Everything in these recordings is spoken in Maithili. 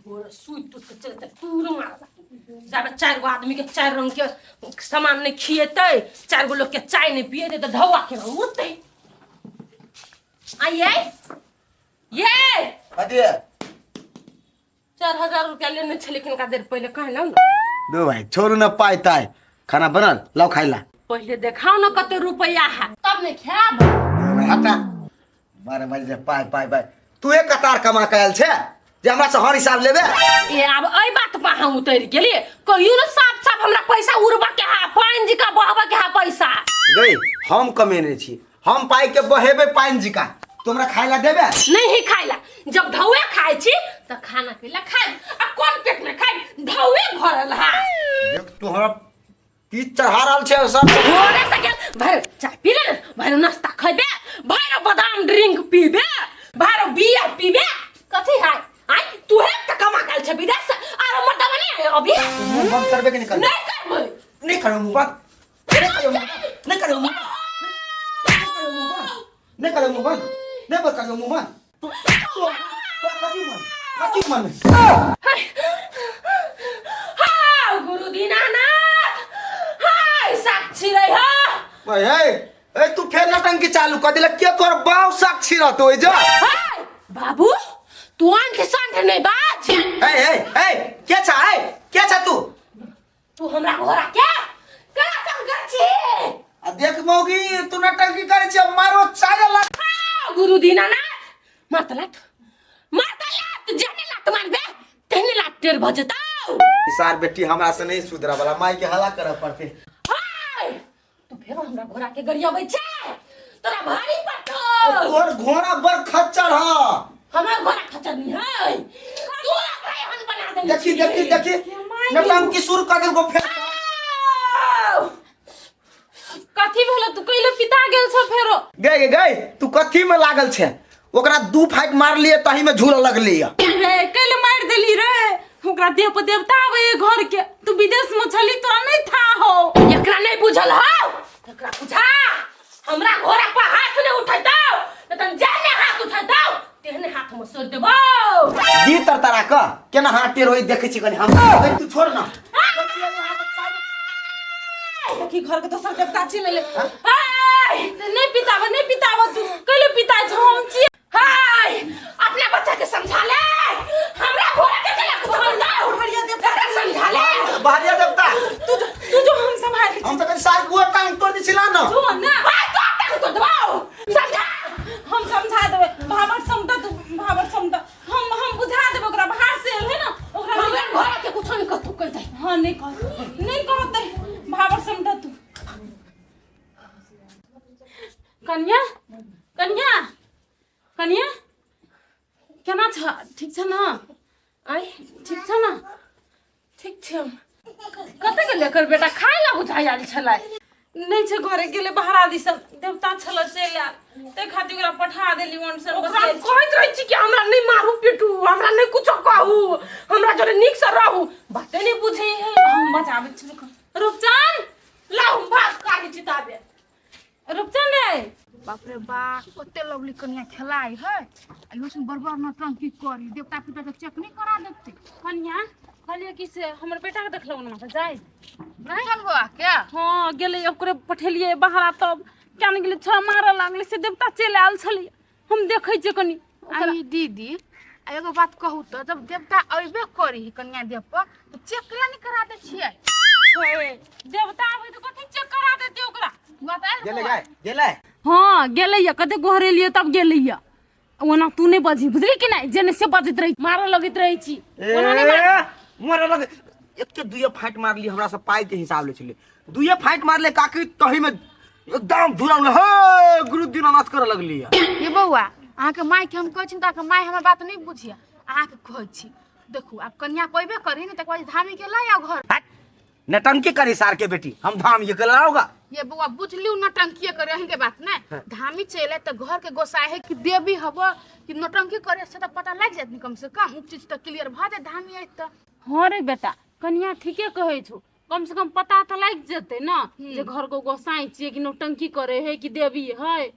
भोर सुति उठि के चलते तूर मार जाबे चारि गो आदमी के चारि रंग के सामान नहीं खिएतै, चारि गो लोग के चाय नहीं पिएतै तऽ ढौआ केना उड़तै? आइए ये। कथी? 4000 रुपया लेने छलै किनका देर पहिले, कहलहुँ ने। दो भाई, छोड़ू न पाइ ताइ, खाना बनल, लाओ खाइ ला। पहिले देखाउ ने कते रुपया है, तब ने खायब। हटा, 12 बजे पाइ पाइ पाइ। तू एक कतार कमा के आयल छे जे हमरा से हर हिसाब लेबे? ए, आब एहि बात पर हम उतरि गेलियै। कहियो ने साफ साफ हमरा पैसा उड़बा के है, पानि जिका बहबा के है पैसा। गई, हम कमेने छी, हम पाइ के बहेबे पानि जिका, तू हमरा खाइ ला देबे? नहीं खाइ ला। जब ढौए खाइ छी तऽ खाना पीला खाइ आ कोन पेट में खाइ? ढौए भरल है। देख, तू हमरा पीठ चढ़ा रहल छै सब। भोरे से गेल, भर चाय पी ले, भर नाश्ता खैबे, भर बादाम ड्रिंक पीबे, भर बियर पीबे, कथी है? आई तू है त कमा काल छै विदेश से आर हमर दवा नहीं है अभी। मुंह बंद करबे कि नहीं करबे? नहीं करबे। नहीं करबे मुंह बंद, नहीं करबे मुंह बंद, नहीं करबे मुंह बंद, नहीं करबे मुंह बंद, नहीं बंद करबे मुंह बंद। तू तू कथी मन, कथी मन? हाँ गुरु दीनानाथ, हाय साक्षी रही हो। ओए हे ए, तू फेर नटंकी चालू कर देलक के? तोर बाप साक्षी रहतो ओइ जा। हाय बाबू, तू आंख सांख नहीं बाज। ए ए ए, के छा? ए, के छा तू? तू हमरा घोड़ा के केना तंग कर छी? आ देख मौगी, तू नटंकी करे छी, मारो चाय ला। हाँ, गुरु दीनानाथ, मारत लात, मारत लात, जेहने लात मारबे तेहने लात टेढ़ भऽ जेतौ। सार बेटी हमरा से नहीं सुधरा वाला, माई के हला करे पड़ते। हाय, तू फेरो हमरा घोड़ा के गरियाबै छै, तोरा भारी पड़तौ। तोहर घोड़ा बड़ खच्चर ह। हमर घोड़ा खच्चर नहीं है, तू ओकरा एहन बना देने देखी। छी। देखी देखी, नटंकी शुरू कर देलको फेर। आउ! कथी भेलो? तू कैले पिता गेल छ फेरो? गई गई गई, तू कथी में लागल छे? ओकरा दू फाइट मारलिए तही में झूल लगली। रे, कैले मारि देली रे? ओकरा देह पर देवता आवे घर के। तू विदेश में छली, तोरा नहीं था हो। एकरा नहीं बुझल हौ, एकरा बुझा। हमरा घोड़ा पर हाथ नहीं उठैतौ, नहीं तन जेहने हाथ उठैतौ तेहने हाथ में सोर देबौ। दी तर तरा क केना हाथ टेढ़ होई, देखै छी कनी हम। गई, तू छोड़ ना। देखी, घर के दोसर देवता चिल्ले ले। हाय, नहीं पितावा, नहीं पितावा, तू कैले पिता छौ? हम छी। हाय, अपना बच्चा के समझा ले, हमरा घोड़ा के केना कुछ बोलतौ? हरिया देवता। एकरा समझा ले। बाहरिया देवता। तू जो हम संभाल। हम तो कहीं सार गुआ टांग तोड़ दी छिला ना। तू ना। हाय, तो तक तो दबाओ, समझा। हम समझा देबै। भाबर समता, तू भाबर समता, हम बुझा देबै ओकरा। बाहर से एल है ना ओकरा। हमरा घोड़ा के कुछ नहीं कहतौ, कहि दे। हाँ, नहीं कहते, नहीं कहते। भाबर समता तू। कन्या, कन्या, कन्या, केना छ? ठीक छ न? आइ। ठीक छ न? ठीक छै हम। कतऽ गेलै एकर बेटा? खाय ला बुझाइ आयल छलै। नहि छै घरे, गेलै बहरा दिसन। देवता छल, चलि आयल, ताहि खातिर ओकरा पठा देली। ओनसन। ओकरा हम कहैत रहै छी कि हमरा नहि मारू पीटू, हमरा नहि कुछो कहू, हमरा जोरे नीक से रहू, बाते नहि बुझै है। हम बचाबै छी, रुक। रूपचन। लाउ, हम भात काटै छी ताबे। रूपचन रे। बाप रे बा, कते लवली कनिया खेलाइ है। आ इहो सुन, बड़ नौटंकी करी, देवता पिता के चेक नहीं करा देते? कनिया, कहलियै कि से हमर बेटा के देखलहुँ ना जाय? चल बौआ के। हाँ, गेलै, ओकरे पठेलियै बाहरा, तब क्या ने गेलै, छोड़ा मारऽ लागलै से देवता चलि आयल छलै। हम देखै छियै कनि ओकरा। आई दीदी, आ एगो बात कहू तऽ, जब देवता अयबे करी कनिया देव पर तऽ चेक केला नहीं करा दै छियै? हे, देवता आबै तऽ कथी चेक करा देतै ओकरा? बतायल। गेलै गाय, गेलै। हाँ, गेलैया, कते गोहरेलियै तब गेलैया। ओना तू नहि बजही, बुझली कि नहि? जेने से बजैत रही, मारऽ लगैत रहै छी। ओना नहि मार। मरे लग एके दुइये फाइट मारली, हमरा से पाई के हिसाब ले छलै। दुइये फाइट मारले काकी, तही में एकदम धुरा हे गुरु दीनानाथ करे लगली। ये बौआ, अहाँके मायके हम कहै छी तऽ अहाँके माय हमर बात नहि बुझिए। अहाँके कहै छी, देखू, आब कन्या पयबे करी ने, तकर बाद धामी के लऽ आउ घर। हट, नटंकी करी सार के बेटी, हम धाम ये के लाओगा? ये बौआ, बुझलियौ, नौटंकी करे अहींके बात नहि। धामी चलि आयत तऽ घर के गोसाइ है कि देवी हब कि नौटंकी करे, से तऽ पता लागि जायत ने। कम से कम ओ चीज तऽ क्लियर भऽ जायत धामी आयत तऽ। हाँ रे बेटा, कनिया ठीके कहै छौ। कम से कम पता तऽ लागि जेतै ने जे घर को गोसाई छियै कि नौटंकी करे है कि देवी है।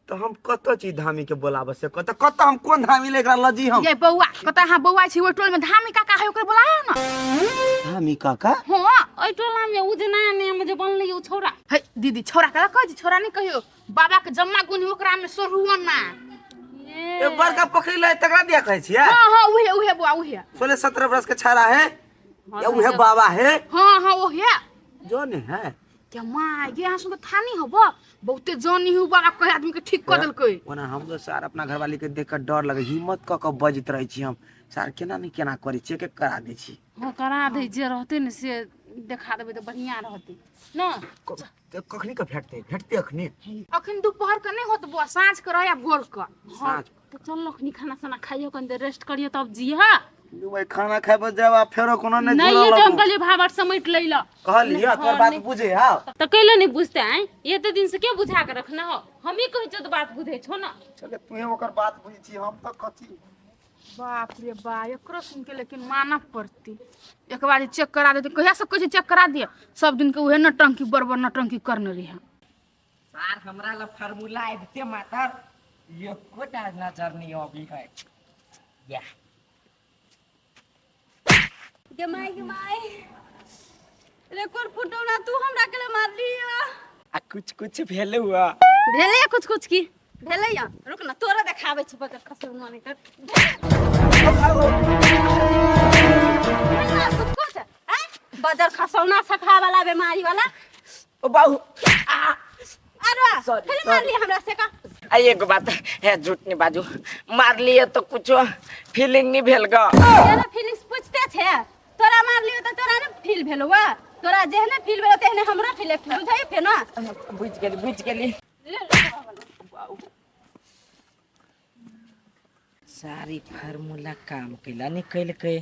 तो हम कतऽ छी धामी के बोलाबऽ से कतऽ कतऽ हम कोन धामी ले एकरा लजी हम? ये बौआ, कतऽ अहाँ बौआ छी ओहि टोल में धामी काका है, ओकरे बोलाओ ना। धामी काका? हाँ। ओहि टोला में उ जे नया नया में जे बनलै उ छौड़ा। हे दीदी, छौड़ा के कहै छी? छौड़ा नहीं कहियो, बाबा के जम्मा गुण ओकरा में सोरुआ ना। ए बड़का पोखरी ले तकरा दिया कहै छियै? हाँ हाँ, उहे उहे बौआ उहे। 16-17 बरस के छाड़ा है या उहे बाबा है? हाँ हाँ उहे। जो नहीं है क्या माँ ये यहाँ सुन थानी हब बहुते जानी हूँ बाबा कहे आदमी के ठीक कर देलकै। ओना हमरो सार अपना घरवाली के देख के डर लगे, हिम्मत क के बजैत रहै छी हम सार, केना नहीं केना करै छियै के करा दै छी। हाँ करा दै जे रहतै ने से देखा देबै तऽ बढ़िया रहतै न। कखनी के भेटतै? भेटतै अखनी? अखन दोपहर के नहीं होत बुआ, साँझ के रहे या भोर के। साँझ। तऽ चल अखनी खाना साना खाइयो, कनि देर रेस्ट करियो तब जिहा। भाई खाना खाए पर जाब आ फेरो कोनो नहीं नहीं झूला ये तो हम लगू। कहलिए भाबर समेट लै ल। कहलिए तोर बात बुझे हा। तऽ कैले नहीं बुझते आइ, एते दिन से के बुझा के रखना हो, हम ही कहै छियौ तऽ बात बुझै छौ न। चले तुहे ओकर बात बुझै छी, हम तऽ कथी। बाप रे बा, एकरो सुन के लेकिन मानऽ पड़ती। एक बार चेक करा देते, कहिया से कहै छै चेक करा दिए, सब दिन के उहे नौटंकी बड़बड़ नौटंकी करने रहे। सार हमरा ला फार्मूला आबिते मातर एकोटा नजर नहीं अबी है। या गे माय गे माय रे, कोन फुटौना तू हमरा के मारली? आ कुछ कुछ भेले हुआ। भेलै कुछ कुछ की भेलै? या रुक ना, तोरा देखाबै छी बजर खसौना नहीं कर कुछ कुछ। आँय? बजर खसौना सखा वाला बीमारी वाला। ओ बाबू। अरे Sorry, फेर मारली हमरा से का? आ एगो बात है, झूठ नहीं बाजू, मारलिए तो कुछो फीलिंग नहीं भेल ग। तेरा फीलिंग्स पूछते छे? तोरा मारलियो त तोरा ने फील भेलो वा, तोरा जेहने फील भेलो तेहने हमरो फील बुझाइ फेर ना। बुझ गेली बुझ गेली। सारी फार्मूला काम कैला नहीं कैलकै।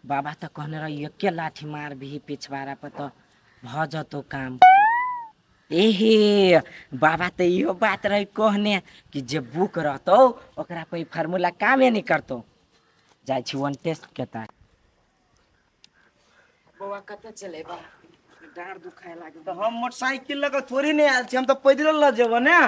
बाबा तऽ कहने रही एके लाठी मारबिही पिछवाड़ा पर तऽ भऽ जतौ काम। एहे बाबा तऽ इहो बात रही कहने कि जे बुक रहतौ ओकरा पर ई फार्मूला कामे नहीं करतौ। जाइ छी वन टेस्ट के ताक। बौआ कतऽ चलेबा? डाँड़ दुखाए लागल। तऽ हम मोटरसाइकिल लऽ कऽ थोड़ी नहीं आयल छी, हम तऽ पैदले लऽ जेबो ने।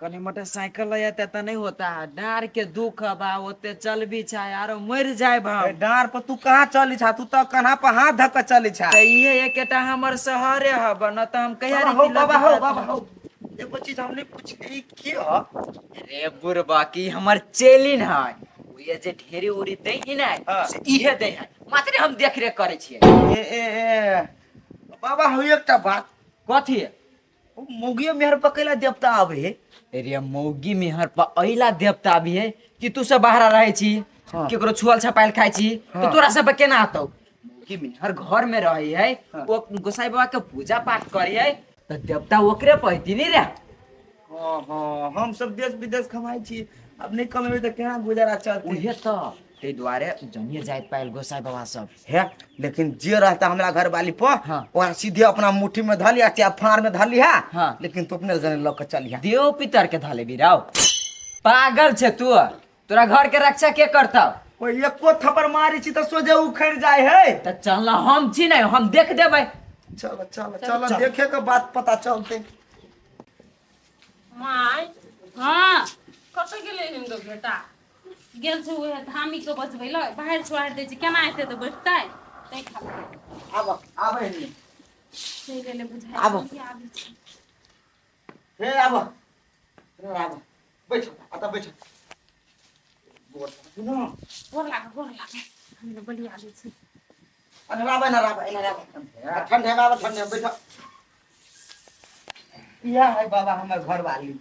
कनी मोटरसाइकिल लऽ जेतै तऽ नहीं होता, डाँड़ के दुख बा, ओते चलबी छै आरो मरि जाय हम। ए, डाँड़ पर तू कहाँ चली छा, तू तऽ कन्हा पर हाथ धऽ कऽ चली छा। तऽ इहे एकेटा हमर शहरे हब न तऽ हम कहिया बाबा हो रीति बाबा हो लऽ बाबा हो, एगो चीज हम नहीं पूछली की ह? रे बुढ़बा की हमर चेलिन है, उहे जे ढेरी उरी दै ही नै से इहे दै है, मात्र हम देख रेख करै छियै। ए ए ए बाबा हो, एकटा बात। कथी? ओ मौगियो मेहर पकैला देवता आबे है? रे मौगी मेहर पर अइला देवता आबी है कि तू सब बाहर रहै छी? हाँ। केकरो छुअल छपायल खाइ छी हाँ। तऽ तोरा सब केना आतौ? मौगी मेहर घर में रहै है। हाँ। ओ गोसाई बाबा के पूजा पाठ करै है तऽ देवता ओकरे पहिती नी रे। हाँ हाँ, हम सब देश विदेश कमाइ छी, अब नहीं कमेबै तऽ केना गुजारा चलतै? उहे तऽ ताहि दुआरे जनिए जाइत पायल गोसाई बाबा सब है, लेकिन जे रहता हमरा घर वाली पर हाँ। ओकरा सीधे अपना मुट्ठी में धलिया चाहे फाड़ में धलिया। हाँ। लेकिन तू अपने जने लऽ के चलिया। देव पितर के धले बिराव, पागल छे तू, तोरा घर के रक्षा के करतौ? ओ एको थप्पड़ मारी छी तऽ सोझे उखड़ जाय है। तऽ चल ना, हम छी नै, हम देख देबै। चल चल चल, देखे के बात पता चलते। माय। हाँ। कतऽ गेलै हिन गो बेटा? गेल छै उहे धामी के बचबै लए, बाहर छोड़ि दै छै, केना एतै तऽ बैठतै तै खातिर। आब आब हिन्ने। चलि गेलै बुझाइ। आबो। आबै छै। हे आब आब, बैठ अतऽ बैठ। सुनो। गोर लागल गोर लागल, हम ने बलिया दै छी। अनराब अनराब अनराब, ठंडे में आब, ठंडे में बैठ। इएह है बाबा हमर घरवाली।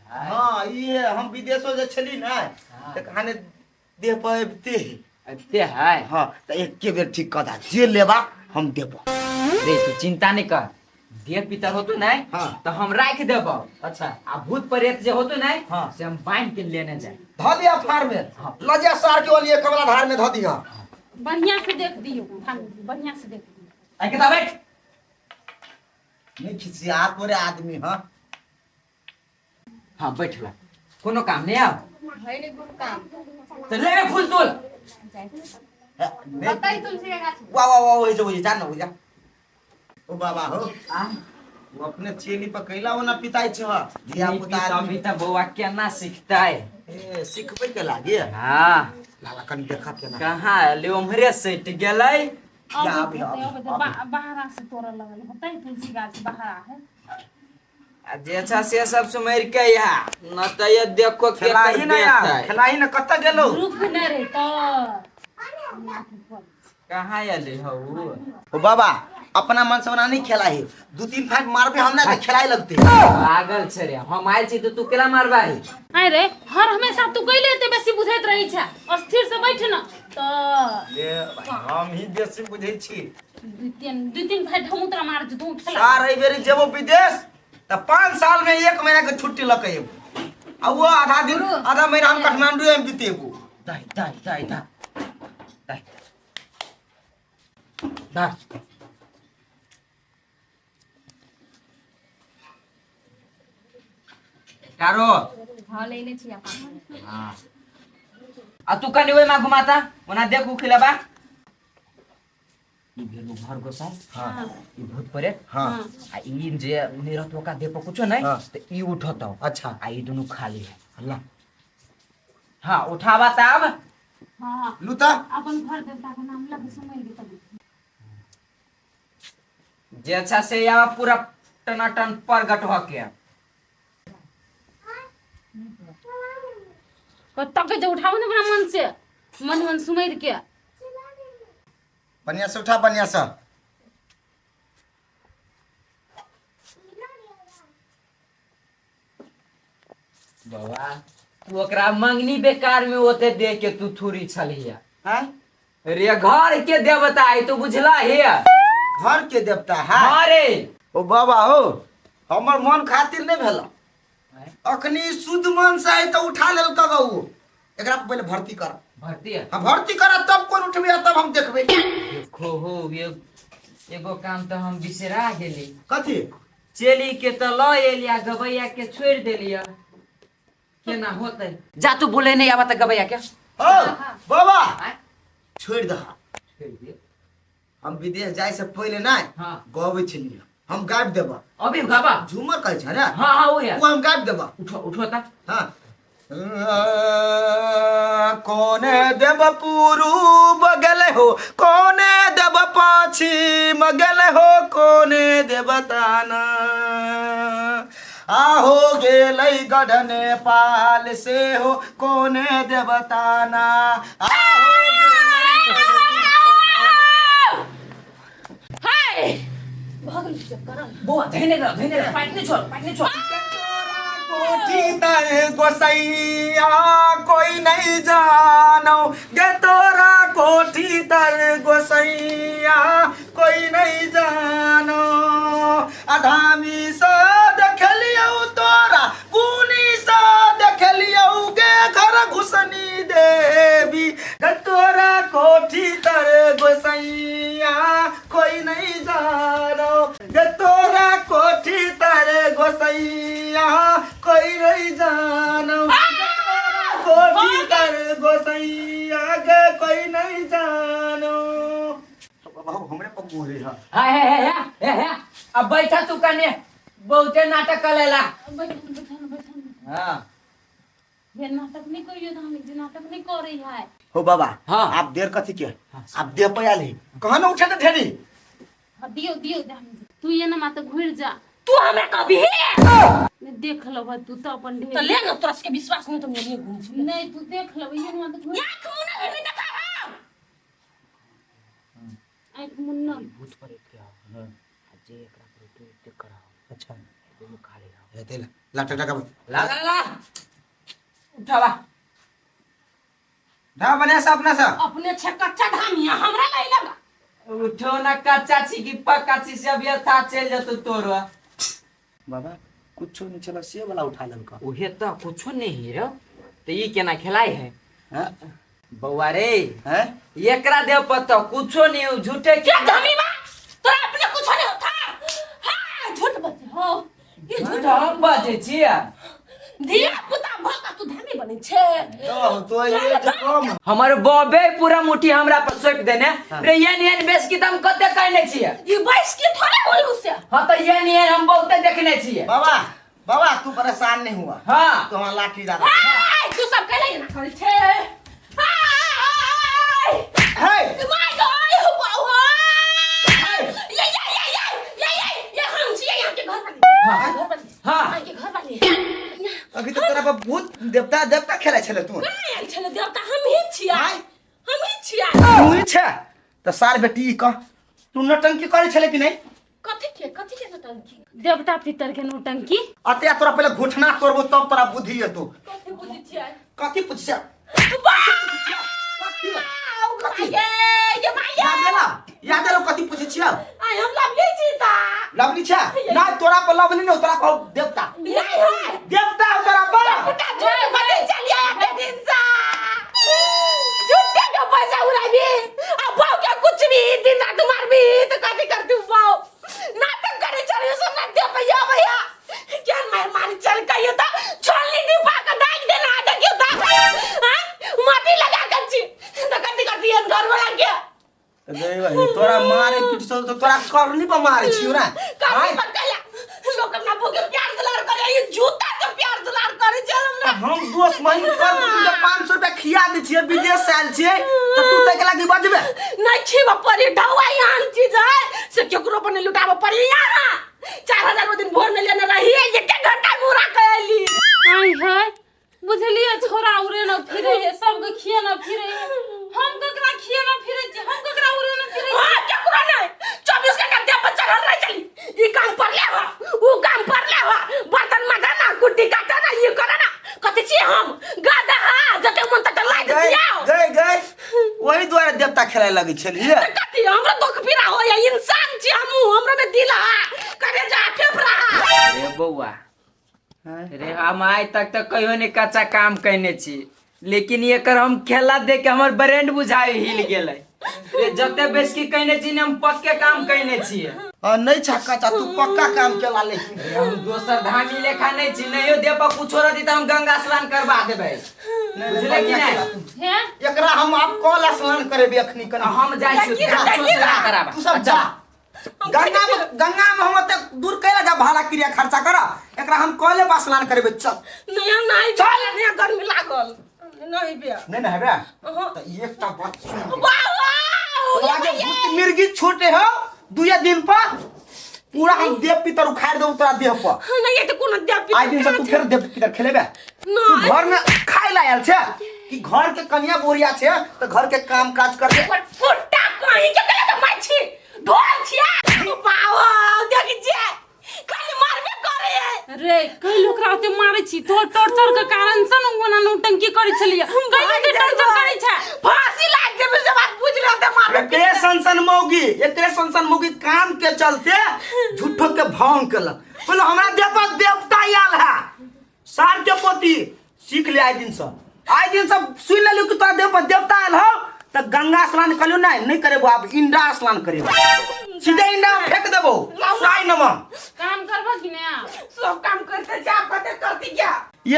हाँ ये हम विदेशो जे छली ने तऽ कहाने देह पर अबिते है। अबिते है। हाँ तऽ एके बेर ठीक कऽ दा, जे लेबा हम देबो। रे तू चिंता नहीं कर, देव पितर होतो नहीं हाँ। तो हम राख देबो। अच्छा। आ भूत प्रेत जे होतो नहीं हाँ। से हम बांध के लेने जाए। धऽ दिया फाड़ में। हाँ। लऽ जा सार के ओलिए कमला धार में धऽ दिया। बढ़िया से देख दियौ धामी जी, बढ़िया से देख दियौ। आई के बैठ। नहीं खिसिया तोरे आदमी। हाँ हाँ बैठ ला, कोनो काम नहीं आव है नहीं कोनो काम। तो ले रे फूल तूल। नहीं। बताई तुलसी के गाछ। वाह वाह वाह, ओहि जे ओहि जा न ओहि जा। ओ बाबा हो। आ वो अपने चेली पर कैला ओना पिताई छ धिया पुता अभी त बौआ केना सिखतै? ए सिखबै के लागे। हाँ। लाला कनी देखा केना। कहाँ ले उम्हरे सटि गेलै। या अभी अभी बाहरा से तोड़ऽ लगल होतै तुलसी गाछ बाहरा है। आ जे छ से सब सुमरि के या न त ये देखो के खेलाही ना यार, खेलाही ना, कतऽ गेलौ? रुक न रे तो। कहाँ एलै हौ? ओ बाबा अपना मन से ओना नहीं खेलाही, दू तीन फाइट मारबे हम ना त खेलाय लगते। पागल छै रे, हम आयल छी त तू केना मारबाही? अरे हर हमेशा तू कैले एते बेसी बुझैत रहै छै, अस्थिर से बैठ न त। ले भाई, हम ही बेसी बुझै छी। दू तीन फाइट हम उतरा मार तू खेला। सार एहि बेरी जेबो विदेश त 5 साल में 1 महीना के छुट्टी लऽ के एबो, आ वो आधा दिन आधा महीना हम काठमांडू में बितेबो। दाइ दाइ दाइ दाइ दाइ दाइ कारो। हाँ लेने छी अपन। हाँ आ तू कनी ओहिमा घुमाता ओना देखू खिलाबा। ई भेलू घर गोसाई। हाँ। ई भूत प्रेत। हाँ। आ ई जे नहीं रहतो ओकरा देह पर कुछो नहीं। हाँ। तो ई उठतो। अच्छा। आ ई दुनू खाली है। अल्लाह। हाँ उठावा तब। हाँ। लूता। अपन घर देवता के नाम लग समझ गेल तब। जे अच्छा से आवा पूरा टनाटन प्रगट हो के। कतऽ के जे उठाबो ने अपना मन से, मन मन सुमरि के। बढ़िया से उठा, बढ़िया से। बौआ तू ओकरा मंगनी बेकार में ओते दे के तू थूरी छलिया। हैं? रे घर के देवता है तू बुझला हे? घर के देवता है? हाँ रे। ओ बाबा हो, हमर मन खातिर नहीं भेल, अखनी शुद्ध मन से है तो उठा लेल कब उ। एकरा पहले भर्ती कर। भर्ती है? हाँ भर्ती कर तब कोन उठबे तब हम देखबे। देखो हो ये एगो काम तो हम बिसरा गेली। कथी? चेली के तो ल एलिया गबैया के छोड़ देलिया, केना होतै? जा तू बोले नहीं आवा त गबैया के। ओ बाबा आँय? छोड़ दह। छोड़ दे। हम विदेश जाय से पहले ना हाँ। गबै छलियै, हम गाबि देबऽ। अभी गाबा? झूमर कहै छै ने? हाँ हाँ वो है। ओ हम गाबि देबऽ। उठो उठो ता। हाँ। कोने देव पूर्व गेले हो, कोने देव पश्चिम गेले हो, कोने देवताना आहो गेलै गढ़ नेपाल से हो, कोने देवताना आहो गेलै गढ़ नेपाल। हाय भगल चक्कर। बौआ धैने रह, धैने रह, पाइट नहीं छोड़, पाइट नहीं छोड़। कोठी तर गोसैया कोई नहीं जानो गे, तोरा कोठी तर गोसैया कोई नहीं जानो। अधामी सा देखलियौ तोरा गुनी सा देखलियौ गे, घर घुसनी देवी गे, तोरा कोठी तर गोसैया कोई नहीं जानो गे, तोरा कोठी तर गोसैया कोई नहीं जानो, कोठी तर गोसैया गे कोई नहीं जानो। बाबा हमरे पर गोरे है। हाय हाय हाय हाय हाय, अब बैठा तू कने बहुते नाटक कलेला। बैठ बैठ बैठ। हां ये नाटक नहीं करियो तो हम जे नाटक नहीं करे है। हो बाबा। हाँ। आप देर कथी के? आप देह पे आयल ही कहाँ न उठे त ढेरी। हाँ, दियो दियो तू ये ना माता घुर जा। तू हमरा कभी नहीं देख लो भाई तू तो अपन ढेर तो ले ना तोरा के विश्वास नहीं तो मोनिए घूम छी। नहीं तू देख लो ये ना माता घुर। आंख मुना हेबी देखा हम। आंख मुन्ना भूत प्रेत के हां जे एकरा पर तू एते कराओ। अच्छा दुनू खाली रहो। ए तेल लाटा टाका ला ला ला उठावा ढा बने से अपना सा अपने छे कच्चा धामिया हमरा नहीं लगा। उठो ना कच्चा छी कि पक्का छी से अभी था चल जतो तोरो। बाबा कुछो नहीं चला से वाला उठा ललका। उहे तो कुछो नहीं रो तो ई केना खेलाई है? हां बौआ रे। हैं? एकरा दे पतो कुछो नहीं झूठे क्या धामी बा तोरा अपने कुछो नहीं होता। हां झूठ बजे हो ये झूठ हम बजे छी। धिया पुता भ के तू धामी बनै छे। तो ये जे कम हमर बबे पूरा मुट्ठी हमरा पर सौंप देने रे। एहन एहन बेस की हम कते कहने छियै। ई बैस के थोड़े होई उसे। हाँ तो एहन एहन हम बहुते देखने छियै। बाबा बाबा तू परेशान नहीं हुआ। हाँ तो हमारा लाठी ज्यादा। हाय, तू सब कैला ना करै छे? हाय हे my God हो बाबा, ये ये ये ये ये ये ये हम छियै यहाँ के घर वाली। हाँ। घर वाली। हाँ। यहाँ के घर वाली। अभी तो तोरा पर भूत देवता देवता खेले छले तू। कहाँ आयल छलै देवता? हम ही छियै। आय। हम ही छियै। तू ही छे त सार बेटी, ई कह, तू नौटंकी करे छले कि नहीं? कथी के, कथी के नौटंकी? देवता पितर के नौटंकी। अते तोरा पहले घुटना तोड़बो तब तोरा बुद्धि एतो। कथी बुझै छियै? कथी पूछे? कथी कथी? ये ये माय। याद एला, याद एलो? कथी पूछे छियै? आय, हम लवली छी ता। लवली छे ना? तोरा पर लवली नहीं, तोरा पर देवता। नहीं है। देवता हो तोरा पर। पुटा झूठ बजे चलिए आते दिन सा झूठे के पैसा उड़ाबी आ बाऊ के कुछ भी दिन रात मारबी तो कथी करती बाऊ? नाटक करे चलियो सब ना दे भैया भैया क्या मार मार चल कहियो तो छोलनी दी पा के दाग देना। देखियो तो हां माटी लगा कर छी तो कथी करती है घर वाला के? गे बहिनी, तोरा मारे पीट से तो तोरा करनी पर मारे छियो ना। करनी पर कहिया लोग अपना भूखे प्यार दुलार करे, ये जूता से प्यार दुलार करे चल हमरा। हम दोस्त महीन कर तू 500 रुपया खिया दै छियै, विदेश से आयल छियै तऽ तू तै के लागी बजबे? नहीं खीबा पड़ी। ढौआ यहाँ चीज है से केकरो पर नहीं लुटाबो पड़ी। यहाँ 4000 दिन भोर में लेने रही, एक एक घंटा में उड़ा के अली। आई है बुझलिए, छोरा उड़े न फिरे है, सबके खिए न फिरे है। हम ककरा खिए न फिरे छी? हम ककरा उड़े न फिरे? हाँ, केकरो नहीं। 24 घंटा देह पर चढ़ल रह चली, ई काम पर ले हो, ऊ काम पर ले हो, बर्तन माजा ना, कुट्टी काटा ना, ये करा ना। कथी छियै हम? गधा? जते मन तते लाइट गए दियाओ। गए गए, वही द्वारे देवता खेलाय लगै छलियै। कथी हमरा दुख पीड़ा होया? इंसान छी हमहूँ, हमरा में दिल हा, करेजा फेफड़ा हा। रे बौआ रे, हम आइ तक तऽ कहियो नहि कच्चा काम कयने छी, लेकिन एकर हम खेला देख के हमर ब्रेंड बुझाइ हिल गेलै रे। जते बेसी कयने छी ने, हम पक्के काम कयने छियै। आ नहीं छा कच्चा, तू पक्का काम केला लेकिन। रे, हम दोसर धामी लेखा नहि छी। नहियो देह पर कुछो रहती तऽ हम गंगा स्नान करबा देबै, बुझले कि नहि? हे। एकरा हम आब कल स्नान करेबे अखनी कनी। हम जाइ छी स्नान कराबा। तू सब जा गंगा में। गंगा में हम ओते दूर कैला जा, भाड़ा क्रिया खर्चा कर। एकरा हम कले पर स्नान करेबे, चल। नहीं, हम नहीं चल, नहीं, गर्मी लागल, नहीं बे। नहीं ना हेबे त एकटा बात सुन ले। वाह वाह। तोरा जे भूत मिर्गी छूटे हो दुए दिन पर, पूरा हम देव पितर उखाड़ देबो तोरा देह पर। नहीं, ये तो कोनो देव पितर आइ दिन से तू फेर देव पितर खेलेबे तू? नहीं। घर में खाय ला आयल छे कि घर के कनिया बोरिया छे त घर के काम काज करके? पर फुट्टा कहीं के गले तो माछी ढोल छिया बाबा, देखि जे खाली मारबे करे। रे, कई लोग ओते मारे छी? तोहर टॉर्चर के कारण से न ओना नौटंकी करे छलियै। कई लोग टॉर्चर करे छै। फांसी लाग जेबे से बात बुझ ले ते मारबे। एकरे सनसन मौगी, एकरे सनसन मौगी काम के चलते झूठो के भांग केलक। बोले हमरा देह पर देवता आयल है। सार के पोती, सीख ले आइ दिन से। आइ दिन से सुन लेलू कि तोरा देह पर देवता आयल हो त गंगा स्नान कलियो। नहीं नहीं करेबो, आब इंडा स्नान करेबो। सीधे इंडा में फेंक देबो, साई नमः। काम करबो कि ने आब? सब काम करते जा, कते करती क्या?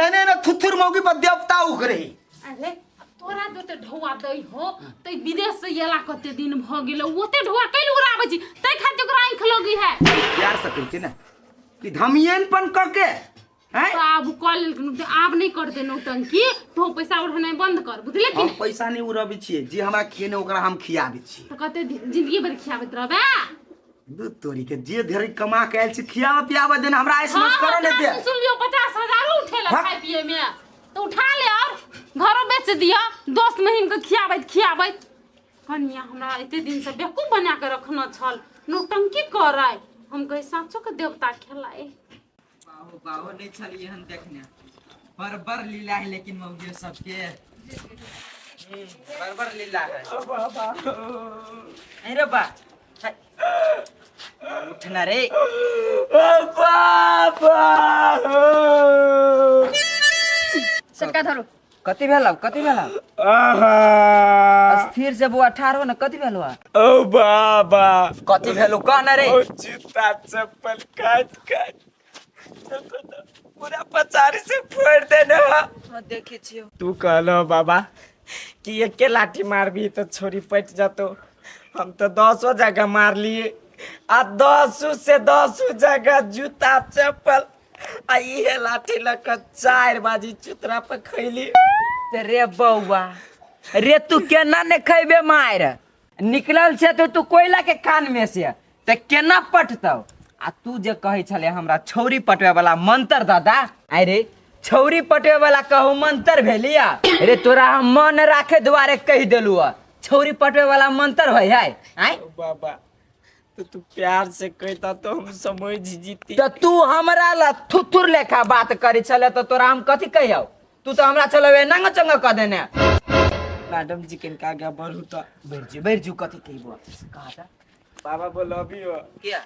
एने ने थुथुर मौगी पर देवता उखरे। अरे, तोरा जोते ढौआ दै हो तै विदेश से एला कते दिन भ गेल, ओते ढौआ कैल उड़ाबै छी? तै खातिर ओकरा आँखि लगी है। प्यार से कहै ने कि धमियन पन कके हैं। तो आब कऽ लेलखिन तऽ आब नहि करतै नौटंकी। तो पैसा उठेनाइ बंद कर, बुझले कि हम नहि? पैसा नहीं उड़ाबै छियै, जे हमरा खिएने ओकरा हम खियाबै छियै। तऽ कते दिन जिंदगी भरि खियाबैत रहबै? दूध तोरी के, जे धरि कमा के आयल छी खियाबऽ पियाबऽ देने हमरा ऐसे हाँ, करऽ नहि दे। सुन लियौ, 50,000 उठेला हाँ। खाय पिए में तऽ उठा ले और घरो बेच दिअ दोस्त महीम के खियाबैत खियाबैत। कनिया हमरा एते दिन से बेवकूफ बना के रखना छल, नौटंकी कराय। हम कहे साँचो के देवता खेलाए। बाहो बाहो, नहीं छलिए हन देखने। बड़ बड़ लीला है लेकिन मौगियो सबके, बड़ बड़ लीला है। अरे बा, हाय। उठना रे। सटका धरो। कथी भेलौ, कथी भेलौ? स्थिर से बौआ ठाढ़ हो न। कथी भेलौ? ओ बाबा। कथी भेलौ, कह न रे। ओ जूता चप्पल काट काट। पूरा पचारी से फोड़ देने हा। हाँ देखे छियो। तू कहलो बाबा कि एके लाठी मारबी तो छोरी पट जतो, हम तो 10 जगह मार लिए आ 10 से 10 जगह जूता चप्पल आ इहे लाठी लग 4 बाजी चुतरा पर खैली। ते रे बौआ रे तू केना ने खैबे मार निकलल छे तो तू कोयला के कान में से ते केना पटतौ। आ तू जे कहै छले हमरा छौरी पटवे वाला मंत्र दादा, अरे छौरी पटवे वाला कहू मंत्र भेलिया रे, तोरा हम मन राखे दुआरे कहि देलू ह, छौरी पटवे वाला मंत्र होय है आय। बाबा तो तू प्यार से कहता तो हम समझ जीती। तो तू हमरा ला थुथुर लेखा बात करी छले तो तोरा हम कथी कहियौ, तू तो हमरा छले नंग चंग क देने। मैडम जी किनका आगे बढ़ू तो बैठ जो कथी कहिबो कहा बाबा बोलो अभी हो किया।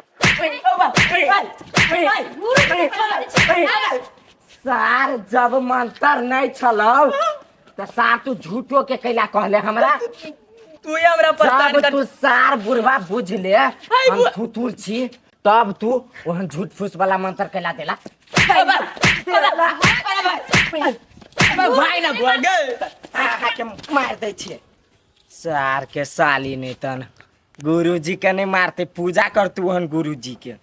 सार जब मंत्र नहीं छलौ तो सार तू झूठो के कैला कहले हमरा, तू ही हमरा परेशान जब कर तू सार बुढ़वा बुझ ले हम थुथुर छी तब तू ओहन झूठ फूस वाला मंत्र कैला देला। भाई ना बुआ गे के मार दै छियै सार के साली नहीं तन गुरुजी के नहीं मारते, पूजा कर तू ओहन गुरुजी के।